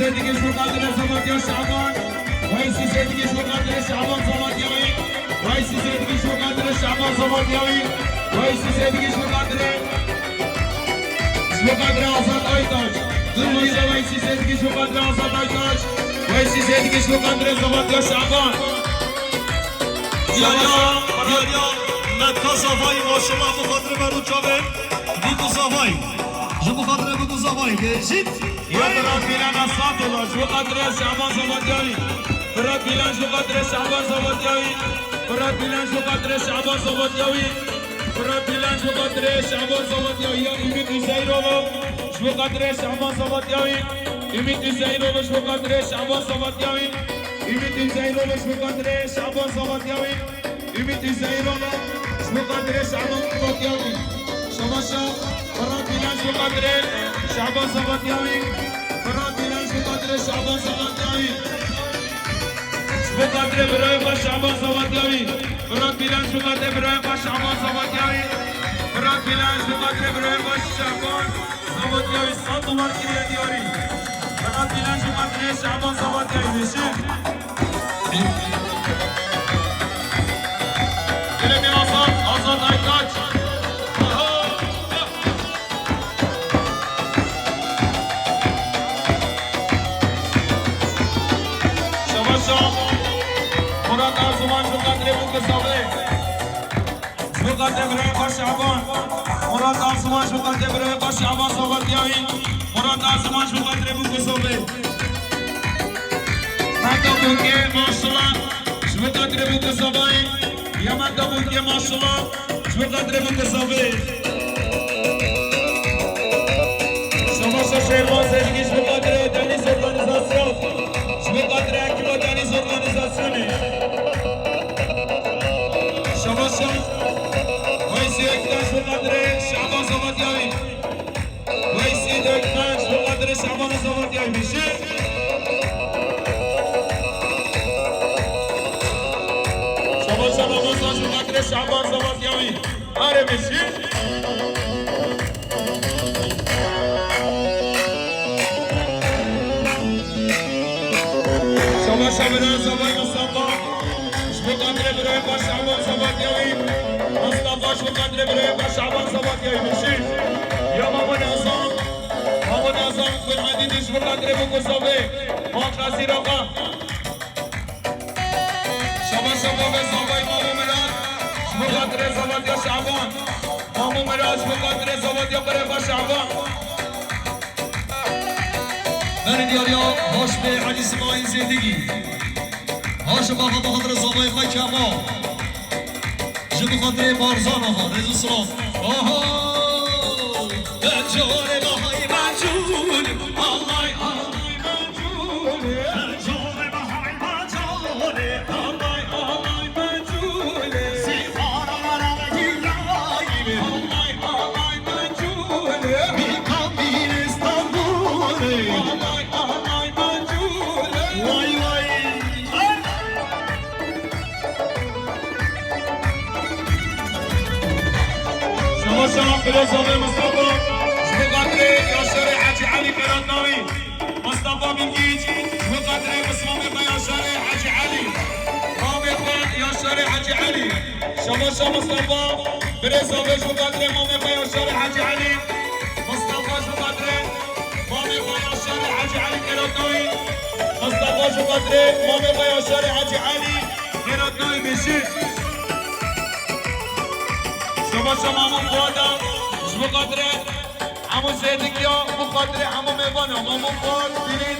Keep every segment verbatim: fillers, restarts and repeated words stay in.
Sêdikî ji bo xatirê Zevatya Şaban. Weysî Sêdikî ji bo xatirê Şaban Zevatyayî. Weysî Sêdikî ji bo xatirê Şaban Zevatyayî. Weysî Sêdikî ji bo xatirê, ji bo xatirê Azad Aytaç. Durmuş Weysî Sêdikî ji bo xatirê Azad Aytaç. Weysî Sêdikî ji bo xatirê Zevatya Şaban. Diyariya, diyariya, me ka zavayî maşallah bi xatirê me rû çavê. Bûk û zavayî. Ji bo xatirê bûk û zavayî. Bêjît. Ya Bira Bîlan Esatullah, ji bo xatirê Şaban Zavatyayî. Bira Bîlan ji bo xatirê Şaban Zavatyayî. Bira Bîlan ji bo xatirê Şaban Zavatyayî. Bira Bîlan ji bo xatirê Şaban Zavatyayî. Ya Ümit Üzeyrova, ji bo xatirê Şaban Zavatyayî. Ümit Üzeyrova, ji bo xatirê Şaban Zavatyayî. Ümit Üzeyrova, ji bo xatirê Şaban Zavatyayî. Ümit Üzeyrova, ji bo xatirê Şaban Zavatyayî. Şabaşa, Bira Bîlan ji bo xatirê Şaban Zavatyayî. Bira Bîlan ji bo xatirê Şaban Zavatyayî. Ji bo xatirê birayê xwe Şaban Zavatyayî. Bira Bîlan ji bo xatirê birayê xwe Şaban Zavatyayî. Bira Bîlan ji bo xatirê birayê xwe Şaban Zavatyayî. Sed dolar kiriye diyarî. Bira Bîlan ji bo xatirê Şaban Zavatyayî. Bêjin. Keremê Azad, Azad Aytaç. Şabaşa. Murat Arzuman ji bo xatirê bûk û zavê. Ji bo xatirê birayê xwe Şaban. Murat Arzuman ji bo xatirê birayê xwe Şaban Zavatyayî. Murat Arzuman ji bo xatirê bûk û zavê. Mehta Bûkê, maşallah, ji bo xatirê bûk û zavayî. Ya Mehta Bûkê, maşallah, ji bo xatirê bûk û zavê. Şabaşa Şêrvan Sêdikî ji bo xatirê Denîz Organîzasyon. Ji bo xatirê ekiba Denîz Organîzasyonê. Şabaşa Weysî Ektaş ji bo xatirê Şaban Zavatyayî. Weysî Dökmen ji bo xatirê Şaban Zavatyayî bêjin. Şabaşa Ramazan ji bo xatirê Şaban Zavatyayî. Are bêjin. Şabaşa Bira Zavay Mustafa. Ji bo xatirê birayê xwe Şaban Zavatyayî. Mustafa ji bo xatirê birayê xwe Şaban Zavatyayî bêjin. Ya Mamo Nazan. Mamo Nazan, Kur'an dîdî ji bo xatirê bûk û zavê. Maqasî Raqa. Şabaşa Mamo Zavay, Mamo Mirat. Ji bo xatirê Zavatya Şaban. Mamo Mirat ji bo xatirê Zavatya birayê xwe Şaban. Berê diyariya baş bê Elî Simayîl Zêdîgî. Haşim Axa bi xatirê zavayê xwe Kemal. Ji bi xatirê Barzan Axa, rêz û silav. Aha! Becorê bahay becûl, alay alay becûl. Becorê bahay becûl, alay alay becûl. Sîfara wara girayî. Alay alay becûl. Mîka mîr Îstanbulê. Alay alay becûl. Vay vay. Şema şema Firozovê Mustafa, ji bo xatirê Yaşarê Hecî Elî Qeratnawî. Mustafa Bilgiç, ji bo xatirê Mustafa Yaşarê Hecî Elî. Mustafa Yaşarê Hecî Elî. Şema şema Mustafa, Firozovê ji bo xatirê Mustafa Yaşarê Hecî Elî. Mustafa ji bo xatirê Mustafa Yaşarê Hecî Elî Qeratnawî. Mustafa ji bo xatirê Mustafa Yaşarê Hecî Elî. Qeratnawî bêjin. Şema şema Mamo Fuada, ji bo xatirê hemû Zêdikiya, bo xatirê hemû mêvana, Mamo Fuad, Dilîn,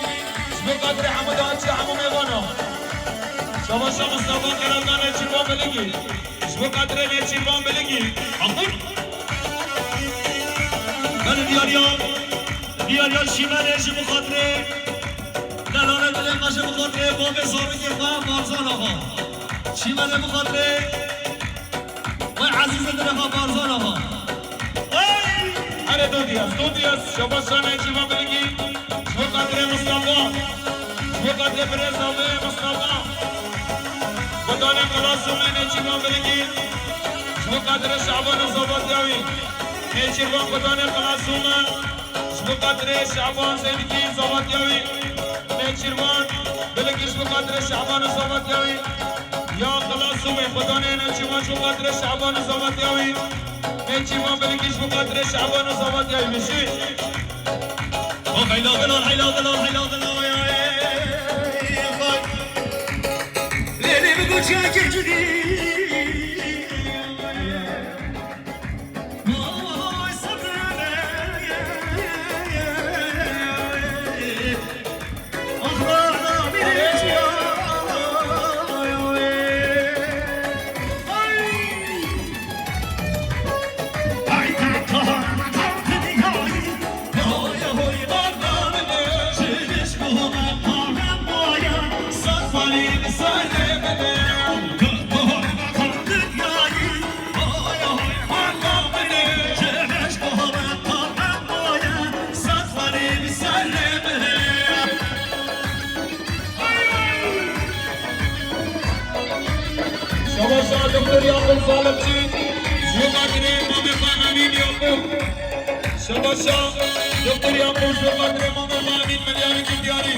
ji bo xatirê hemû daçî, hemû mêvana. Şema şema Mustafa Qeratnawî, Nêçîrvan Bilingî, ji bo xatirê Nêçîrvan Bilingî. Amin. Belê diyariya, diyariya Çîmenê ji bo xatirê, delala dilê me ji bo xatirê, babê zarokê xwe Barzan Axa. Çîmenê bo xatirê, Vay ezîzê dilê xwe Barzan Axa. Vay! Erê do diyas, do diyas, şabaş şanê Çîvan Bilingî. Ji bo xatirê Mustafa. Ji bo xatirê birêza wê Mustafa. Gudanê Qilasûmê Nêçîrvan Bilingî. Ji bo xatirê Şaban Zavatya wî. Nêçîrvan Gudanê Qilasûmê. Ji bo xatirê Şaban Zêdikî Zavatya wî. Şirvan, bilik ji bo xatirê Şaban û Zavatiyawî. Ya Xilas û Mêxwedanê Nêçîrvan ji bo xatirê Şaban û Zavatiyawî. Nêçîrvan, bilik ji bo xatirê Şaban û Zavatiyawî. Bişî. Oh, heyla Delal, heyla Delal, heyla Delal, ay, ay, ay, ay. Lê, lê, bi goçiyakê cudî. Şabaşa Doktor Yakup Zalimçi, ji bo xatirê mamê xwe Emîn Yakup. Şabaşa Doktor Yakup, ji bo xatirê mamê xwe Emîn Milyarî Milyarî.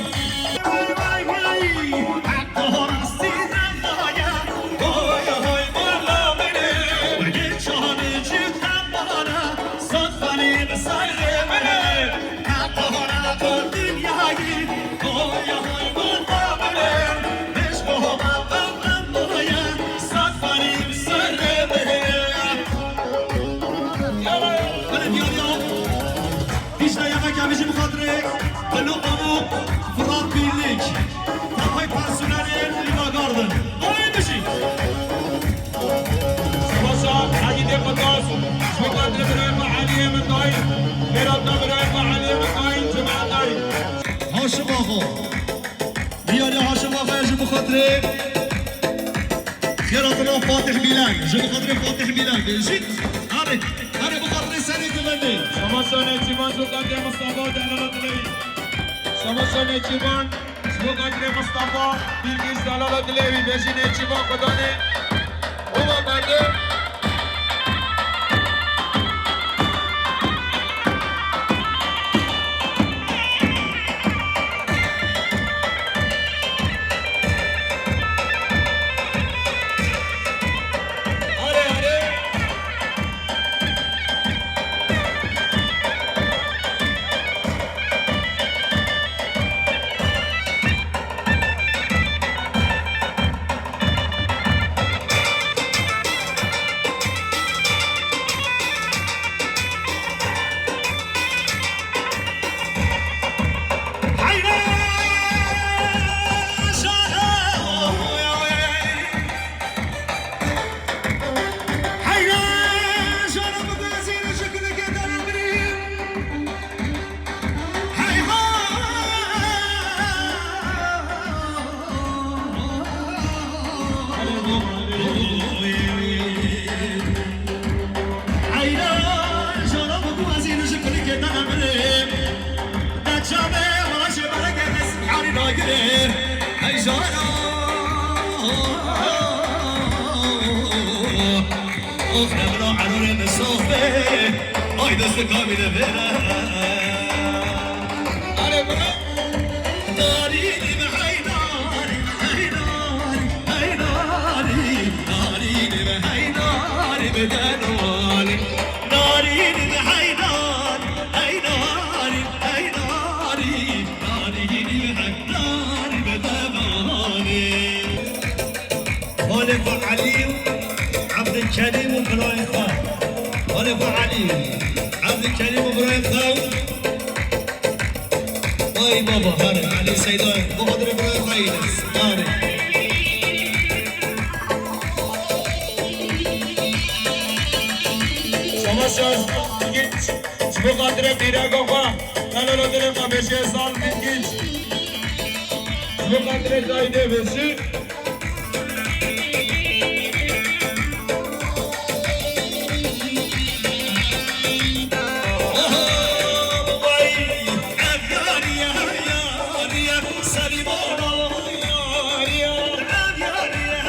Dîjle yemeke bijî bi xatirê Bilo Pamuk, Fırat Birlik. Tevay personelê Liva Garden. Ay bijî. Savaşa Hagîdê Qudas, ji bo xatirê birayê xwe Eliyê Mitayî, xêrata birayê xwe Eliyê Mitayî, cemaetayî. Haşim Axo. Diyarê Haşim Axo ji bo xatirê xêratina Fatih Bîlek, ji bo xatirê Fatih Bîlek. Jî, hadi, hadi bo xatirê serê divendê. Savaşa Nêçîrvan ji bo xatirê Mustafa Delala Dileyî. Savaşa Nêçîrvan. Ji bo xatirê Mistefa Bilgiç, delala dilê wî, bêjî Nêçîrvan Xudanê. Ola bende. Are, are. Of, evla erorê min sof be, ay dest kamî de vêre. Narînî bi heydarî, heydarî, heydarî, narînî bi heydarî bi denalî. Narînî bi heydarî, heydarî, heydarî, narînî bi heydarî bi denalî. Holê xwe Elî û Ebdilkerîm û birayê xwe. Holê xwe Elî, Ebdilkerîm û birayê xwe. Ay baba, hadi Elî Seyda, bu kadar birayê xwe yine. Hadi. Savaş Yaz, git. Ji bo xatirê pîreka xwe, delala dilê xwe bêjê sal bin gînç. Ji bo xatirê dayî dê bêjî. Oho, vay, ev yariye, yariye, Selîmana yariye, ev yariye,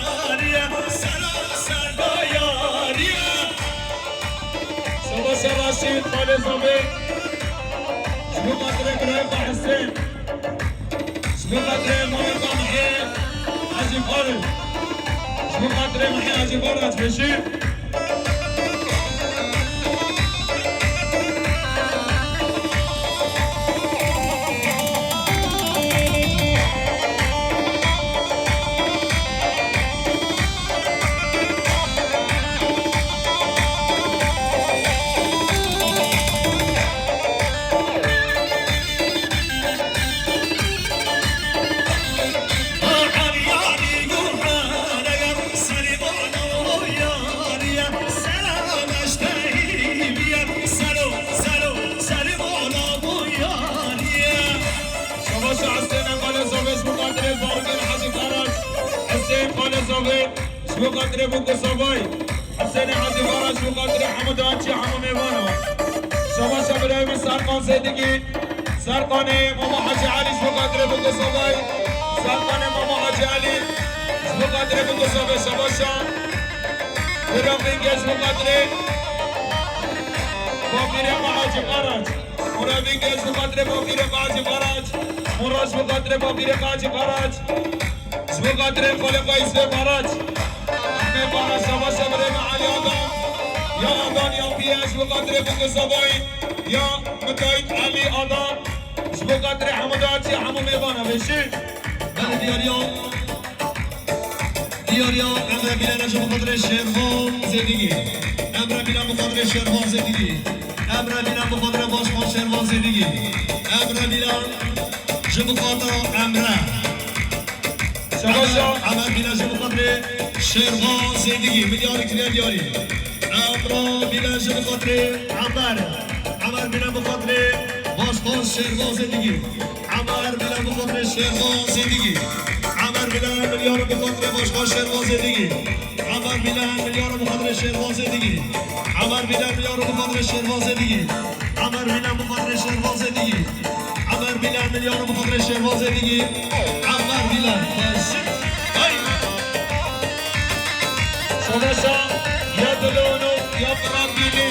yariye, sera serda yariye. Savaşa Raşîd, Malê Zabê. Ji bo xatirê birayê xwe Husên. Ji bo xatirê Mehê Hecî Faraç. Ji bo xatirê Mehê Hecî Faraç bêjî. Şabaş Hüseyin Kalezovê ji bo xatirê zarokên Hecî Faraç. Hüseyin Kalezovê ji bo xatirê Bûk û Savayî. Hüseyin Hecî Faraç ji bo xatirê hemû dahatçî, hemû mêvanan. Şabaş birayê min Serkan Zêdîgî. Serkanê Mama Hecî Elî ji bo xatirê Bûk û Savayî. Serkanê Mama Hecî Elî ji bo xatirê Bûk û Savayî. Şabaşa. Bira Bingê ji bo xatirê Baqîrê Hecî Faraç. Mura Bingê ji bo xatirê Baqîrê Hecî Faraç. Mura ji bo xatirê Baqîrê Hecî Faraç. Ji bo xatirê xalê xwe Îsmê Faraç. Îsmê Faraç, şabaş e birê me Elî Adan. Ya Adan ya Piye, ji bo xatirê Bûk û Savayî. Ya Mitayît Elî Adan. Ji bo xatirê hemû dahatçî, hemû mêvana bêjî. Belê diyariya. Diyariya, Emre Bîlan ji bo xatirê Şêrvan Zêdîgî. Emre Bîlan bo xatirê Şêrvan Zêdîgî. Emre Bîlan bo xatirê Başkan Şêrvan Zêdîgî. Emre Bîlan ji bo xatirê Emre. Şabaş e. Emer, Emer Bîlan ji bo xatirê Şêrvan Zêdîgî. Min diyarî kiriye diyarî. Emre Bîlan ji bo xatirê Emer. Emer Bîlan bo xatirê Başkan Şêrvan Zêdîgî. Emer Bîlan bo xatirê Şêrvan Zêdîgî. Emer Bîlan milyar bo xatirê Başkan Şêrvan Zêdîgî. Emer Bîlan milyar bo xatirê Şêrvan Zêdîgî. Emer Bîlan milyar bo xatirê Şêrvan Zêdîgî. Emer Bîlan bo xatirê Şêrvan Zêdîgî. Emer Bîlan milyar bo xatirê Şêrvan Zêdîgî. Emer Bîlan. Ay. Şabaşa ya Dilonok ya Fırat Bîlî.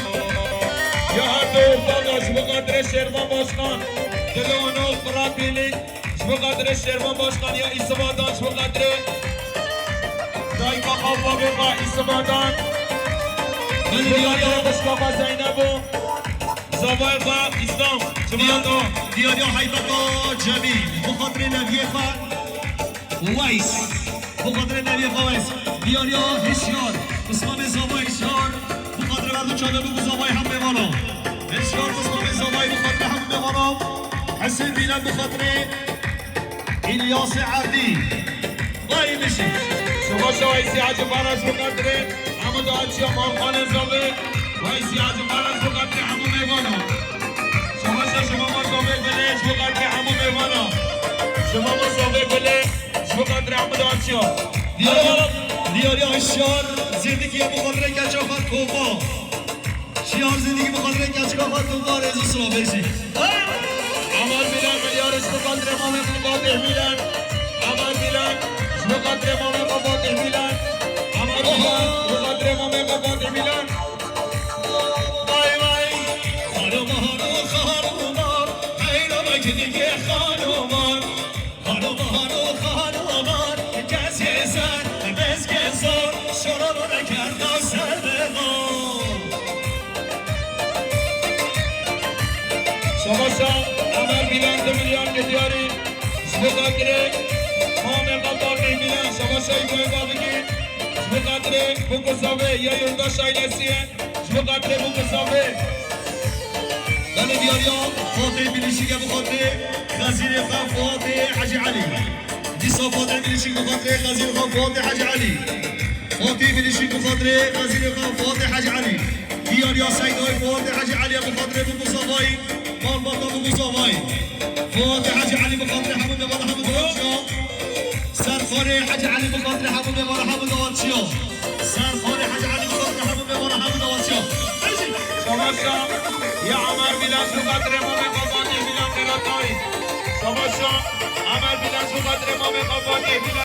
Ya her du ortaga ji bo xatirê Şêrvan Başkan. Dilonok, Fırat Bîlî. Ji bo xatirê Şêrvan Başkan ya Îsimadan, ji bo xatirê dayika xwe û bavê xwe Îsimadan. Ji bo xatirê xwişka xwe Zeynebo, zavayê xwe Îslam, ji bo Diyar-, Diyariya Heybeta Cemîl, ji bo xatirê neviyê xwe Weys. Ji bo xatirê neviyê xwe Weys. Diyariya Hişyar, Îslamê zavayê Hişyar, ji bo xatirê Berdu Çalebû, zavayê hemû mêvana. Hişyar Îslamê zavayê, ji bo xatirê hemû mêvana. Hesên Bîlan, ji bo xatirê Îlyasê Erdî. Vay bişî. Şabaş Weysî Hacî Faraş, ji bo xatirê hemû dahatçiya Malxanê Zavê. Weysî Hacî Faraş, ji bo xatirê hemû mêvana. Şabaş ji Mama Zavê Gulê, ji bo xatirê hemû mêvana. Ji Mama Zavê Gulê, ji bo xatirê hemû dahatçiya. Diyar, Diyariya Hişyar Zêdîgî, ji bo xatirê keça xwe Tova. Şiyar Zêdîgî, ji bo xatirê keçika xwe tu barê zû sira bêjî. Emer Bîlan milyar, ji bo xatirê mamê xwe Fatih Bîlan. Emer Bîlan, ji bo xatirê mamê xwe Fatih Bîlan. Emer Bîlan, ji bo xatirê mamê xwe Fatih Bîlan. Vay vay. Xanûm, xanûm, xanûman, heyra me gilî xanûman. Hano, hano, hano, aman, kesê ser, bezgê zor, şoran nekerda ser de zor. Şabaşa Emer Bîlan, du milyar milyarî, ji bo xatirê mamê xwe Fatih Bîlan, şabaşa Îbrahîm Babikî, ji bo xatirê Bûk û Zavê ya yoldaş ailesî ye. Ji bo xatirê Bûk û Zavê. Belê diyariya Fatih Bilişik e, ji bo xatirê xezîrê xwe Fatih Hecî Elî. Dîsa Fatih Bilişik, ji bo xatirê xezîrê xwe Fatih Hecî Elî. Fatih Bilişik, ji bo xatirê xezîrê xwe Fatih Hecî Elî. Diyariya Seydoyê Fatih Hecî Elî, ji bo xatirê Bûk û Zavayî. Malbata Bûk û Zavayî. Fatih Hecî Elî, ji bo xatirê hemû mêvana, hemû dahatçiya. Serxanê Hecî Elî, ji bo xatirê hemû mêvana, hemû dahatçiya. Serxanê Hecî Elî, ji bo xatirê hemû mêvana, hemû dahatçiya. Şabaşa ya Emer Bîlan, ji bo xatirê mamê xwe Fatih Bîlan Qeratayî. Şabaşa Emer Bîlan, ji bo xatirê mamê xwe Fatih Bîlan.